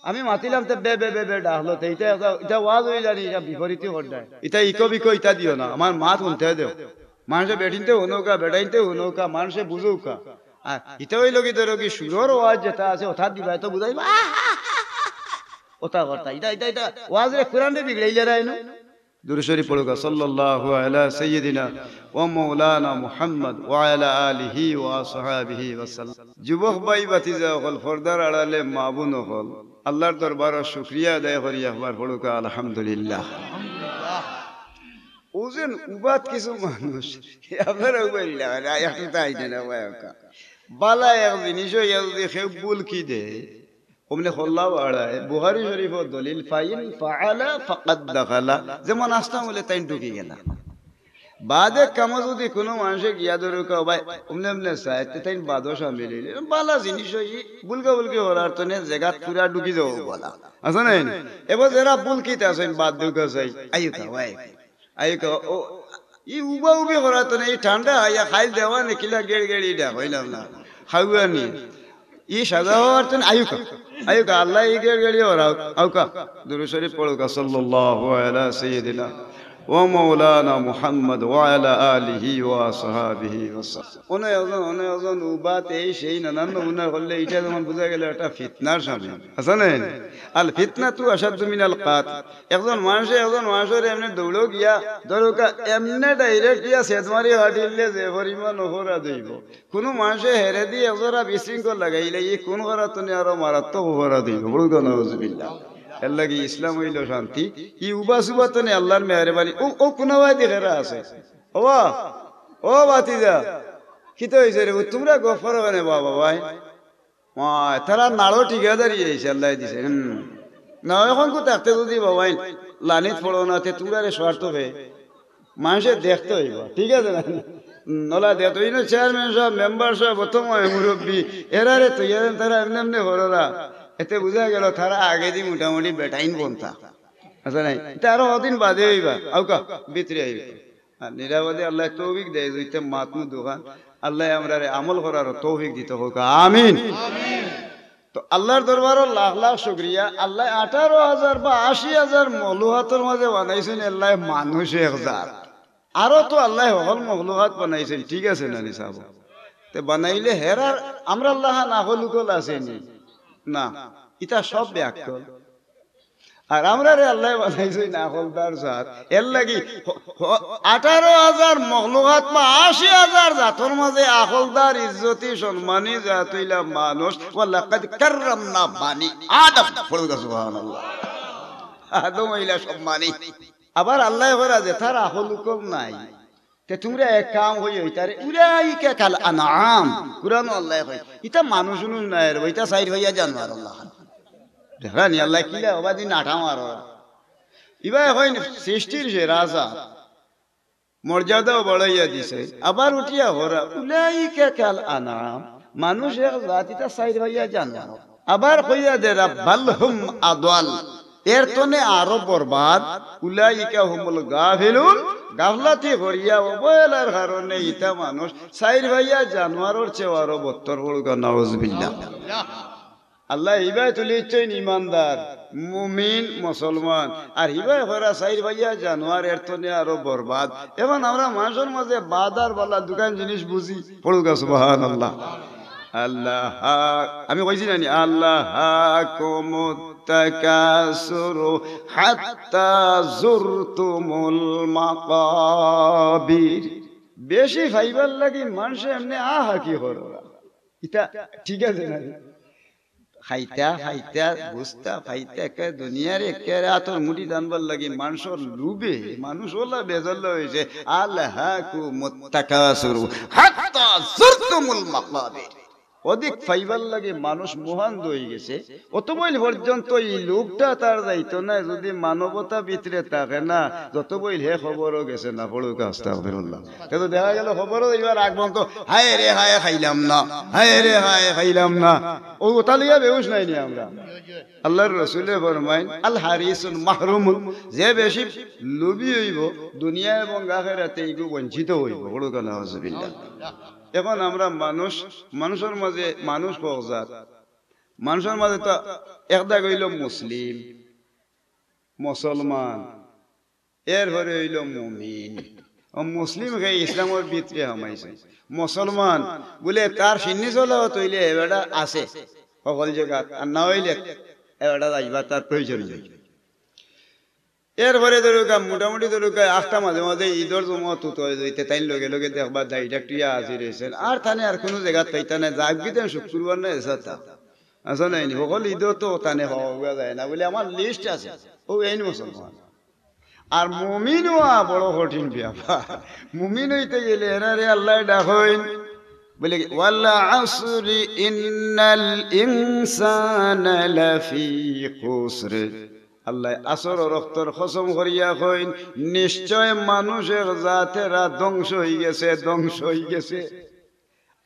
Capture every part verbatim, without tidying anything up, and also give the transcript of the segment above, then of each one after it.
আমি মাতিলাম তে বে বে বে বে ডাকলো, তে ইটা, ইটা, ইটা ওয়াজ অইলা নি, ইটা বিপরীতই কররায়। ইটা ইকো বিকো ইটা দিও না, আমার মাত হুনতে দেও। মানষে বেটিন্তে হুনউক্কা, বেটাইন্তে হুনউক্কা, মানষে বুঝউক্কা। আর ইটা অইলো কি ধরো কি সুরর ওয়াজ যেটা আছে, ওটা দিবায় তো বুঝাইবা। ওটা করতা, ইটা, ইটা, ইটা ওয়াজরে কুরআনরে বিগড়াইলারায় নু। দুরূদ শরীফ পড়উক্কা, সাল্লাল্লাহু আলা সাইয়্যিদিনা ওয়া মাওলানা মুহাম্মদ ওয়া আলা আলিহি ওয়া আসহাবিহি ওয়া সাল্লাম। যুবক ভাই ভাতিজা অকল, পর্দার আড়ালে মা বোন অকল, আল্লার দরবারো শুকরিয়া আদায় করি, একবার পড়উক্কা আলহামদুলিল্লাহ। অউ যেন উবাত কিছু মানুষ, আপনারা উবাইলা, মানে, একটু তাই না, বালা এক জিনিস অইয়া যদি কেউ ভুল কি দেয়, অমনে কল্লা বাড়ায়, বুখারী শরীফর দলিল, "ফাইন ফাআলা ফাকাদ দাখালা", যেমন আস্তা বলে তাইন ঢুকি গেলা। বাদে কামো যদি কুনু মানষে গিয়া ধরউক্কা, "ও ভাই, অমনে অমনে চায়", তে তাইন বাদো শামিল অইলে। বালা জিনিস অই, বুলকা বুলকি করার তনে জেগাত পুরা ঢুকি যাও বালা। আছে না নি? এবার যেরা ভুল কিতা আছইন, বাদ দেউক্কা চাই। আইউক্কা, ভাই। আইউক্কা, ও, ই উবা উবি করার তনে, ই ঠান্ডা অইয়া খাইল দেওয়া নে কিলা গেড় গেড়ি ডাক, অইলাম না। খাওয়া নি। ই সাজা অওয়ার তনে আইউক্কা, আইউক্কা, আল্লায় ই গেড় গেড়ি ওরাউক, আউক্কা। দুরূদ শরীফ পড়উক্কা, সাল্লাল্লাহু আলা সাইয়্যিদিনা ওয়া মাওলানা মুহাম্মদ ওয়া আলা আলিহি ওয়া আসহাবিহি ওয়া সাল্লাম। অনো একজন, অনো একজন উবাত এই সেই নানান নমুনা করলে ইটা যেমন বুঝা গেল একটা ফিতনার সামিল। আছে না? আল ফিতনাতু আশাদ্দু মিনাল কাতল। একজন মানষে একজন মানষরে এমনে দৌড়ো গিয়া, ধরউক্কা, এমনে direct গিয়া সেদ মারি ফাটিলে যে পরিমাণ অপরাধ অইবো। কুনু মানষে হেরেদি একজরা বিশৃঙ্খল লাগাইলে ই খুন করার তনে আরো মারাত্মক অপরাধ অইবো। পড়উক্কা নাউজুবিল্লাহ। এরলাগি ইসলাম অইলো শান্তি। ই উবা সুবা তনে আল্লার মেহেরবানি। ও, ও কুনাবায়দি কেরা আছে? ও বা, ও ভাতিজা, কিতা অইছে রে? তুমরা গফ করো কেনে বাবা ভাই? ওই, তারা নাড়ো ঠিকাদারি অইছে, আল্লায় দিছে। হুম। না, অখন কো থাকতে যদি বাবাইন লানিত পড়ো না, তে তুমরারে স্বার্থ পে মানষে দেখতে অইবো, ঠিক আছে না? হুম, অলা দেখতে অইবো। ইনো চেয়ারম্যান সাব, মেম্বার সাব, অত ময় মুরব্বি, এরারে তো ইয়ারেন তারা এমনে এমনে কররা। এতে বুঝা গেল তারা আগেদি মোটামুটি বেটাইন বনতা। আছে নাই? ইতা আরো কদিন বাদে অইবা, আউক্কা, ভিতরে আইবা। আর নিরাপদে আল্লায় তৌফিক দেয়, দুইটা মাত মুখ দোকান। আল্লায় আমরারে আমল করার তৌফিক দিতা হউক, আমিন। তো আল্লার দরবারো লাখ লাখ শুকরিয়া, আল্লায় আঠারো হাজার বা আশি হাজার মখলুকাতর মাঝে বানাইছইন, আল্লায় মানুষ এক জাত। আরো তো আল্লায় হকল মখলুকাত বানাইছইন, ঠিক আছে না নি সাব? তে বানাইলে হেরার আমরার লাখান আকল উকল আছে নি? না, ইতা সব বেআক্কল। আর আমরারে আল্লায় বানাইছইন আকলদার জাত। এরলাগি হ-, হ-, আঠারো হাজার মখলুকাত বা আশি হাজার জাতর মাঝে আকলদার, ইজ্জতি, সম্মানী জাত অইলা মানুষ। "ওয়ালাকাদ কাররামনা বানি আদম।" পড়উক্কা সুবহানাল্লাহ। আদম অইলা সম্মানী। আবার আল্লায় কইরা যে তার আকল উকল নাই। তে তুমরা এক কাম কইও ইতারে, "উলাইকা কাল আনআম।" কুরআনো আল্লায় কয়, "ইতা মানুষ উনুষ নায় রে, ইতা চাইর পাইয়া জানোয়ার।" আল্লায় দেখরা নি, আল্লায় কিলা অবাদি নাটা মাররা। ইবায় কইন সৃষ্টির সেরা জাত, মর্যাদাও বাড়াইয়া দিছে। আবার উঠিয়া কইরা, "উলাইকা কাল আনআম।" মানুষ এক জাত, ইতা চাইর পাইয়া জানোয়ার। আবার কইয়া দেরা, "বাল হুম আদাল।" এর তনে আরো বরবাদ, "উলাইকা হুমুল গাফিলুন।" গাফলাতি করিয়া অবহেলার কারণে ইতা মানুষ চাইর পাইয়া জানোয়ারর চেয়ে আরো বত্তর। পড়উক্কা নাউজুবিল্লাহ। আল্লায় হিবায় তুলিছইন ইমানদার, মুমিন, মুসলমান, আর হিবায় কইরা চাইর পাইয়া জানোয়ার, এর তনে আরো বরবাদ। অখন আমরা মানষর মাঝে বাদ আর বালা দুখান জিনিস বুঝি। পড়উক্কা সুবহানাল্লাহ। আল্লাহ, আমি কইছি না নি, "আলহাকুমুত তাকাসুরু হাত্তা যুরতুমুল মাকাবির।" বেশি পাইবার লাগি মানষে এমনে আহাকি কররা। ইতা ঠিক আছে না? খাইতা, খাইতা, গুস্তা, খাইতা, একে দুনিয়ার একেবারে আতর মুঠি টানবার লাগি মানষর লোভে, মানুষ অলা বেজাল্লা অইছে। "আলহাকুমুত তাকাসুরু হাত্তা যুরতুমুল মাকাবির।" অধিক পাইবার লাগি মানুষ মোহান্ধ অইগেছে। অতবইল পর্যন্ত ই লোভটা তার যাইতো নায়, যুদি মানবতা ভিতরে থাকে না, যতবইল হে কবরো গেছে না। পড়উক্কা আস্তাগফিরুল্লাহ। তে তো দেখা গেল কবরো যাইবার আগ পর্যন্ত, "হায় রে হায়, খাইলাম না, হায় রে হায়, খাইলাম না।" অউ কথা লইয়া বেহুশ নায় নি আমরা। আল্লার রসুলে ফরমাইন, "আল হারিসুল মাহরুমুন", যে বেশি লোভী অইবো, দুনিয়া এবং আখেরাতে ইগু বঞ্চিত অইবো। পড়উক্কা নাউজুবিল্লাহ। অখন আমরা মানুষ, মানষর মাঝে মানুষ কয় জাত। মানষর মাঝে তো এক দাগ অইলো মুসলিম, মুসলমান, এরপরে অইলো মুমিন। অউ মুসলিম কে ইসলামর ভিতরে হামাইছে। মুসলমান বুলে তার সিন্নি চলাও তইলে এবাটা আছে হকল জাগাত, আর না অইলে এবাটা যাইবার তার প্রয়োজন নাই। এরপরে ধরুকা, মোটামুটি ধরুকা, আখতা মাঝে মাঝে ইদর জমাত তো অইতে তাইন লগে লগে দেখবা direct ইয়া হাজির অইছইন। আর তানে আর কুনু জাগাত পাইতা নায়, যাইবগি দেন শুক্রবার না এসাতা। আছে নায়নি? হকল ইদো তো তানে হওয়া যায় না। বুলে, "আমার list আছে।" অউ এইন মুসলমান। আর মুমিন অওয়া বড় কঠিন ব্যাপার। মুমিন অইতে গেলে এরারে আল্লায় ডাকইন। বুলে, "ওয়াল আসরি ইন্নাল ইনসানা লাফি খুসর।" আল্লায় আসর অর অক্তর কসম করিয়া কইন, "নিশ্চয় মানুষর জাত এরা ধ্বংস অইগেছে, ধ্বংস অইগেছে।"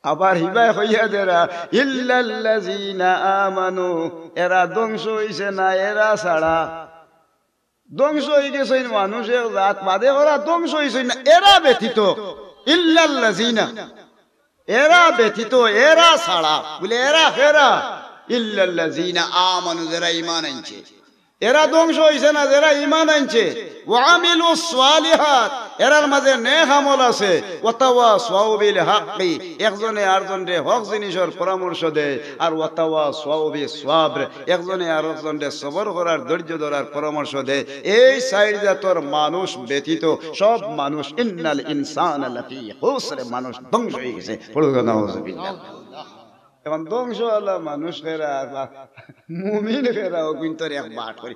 আবার হিবায় কইয়া দেরা, "ইল্লাল্লাযিনা আমানু", এরা ধ্বংস অইছে না, এরা ছাড়া। ধ্বংস অইগেছইন মানুষর জাত বাদে, ওরা ধ্বংস অইছইন না, এরা ব্যতীত। ইল্লাল্লাযিনা, এরা ব্যতীত, এরা ছাড়া। বুলে, "এরা কেরা?" "ইল্লাল্লাযিনা আমানু", যেরা ঈমান আনছে। এরা ধ্বংস অইছে না, যেরা ঈমান আনছে। "ওয়া আমিলুস সালিহাত", এরার মাঝে নেক আমল আছে। "ওয়া তাওয়াসাউ বিল হাক্কি", একজনে আরজনরে হক জিনিসর পরামর্শ দেয়। আর "ওয়া তাওয়াসাউ বিস সাবর", একজনে আরজনরে সবর করার, ধৈর্য ধরার পরামর্শ দেয়। এই চাইর জাতর মানুষ ব্যতীত সব মানুষ, "ইন্নাল ইনসানা লাফি খুসর", মানুষ ধ্বংস অইগেছে। পড়ুকা নাউজুবিল্লাহ। এখন ধ্বংস অলা মানুষ কেরা আর বা-, মুমিন কেরা, অগুইন্তর এক বাট করি।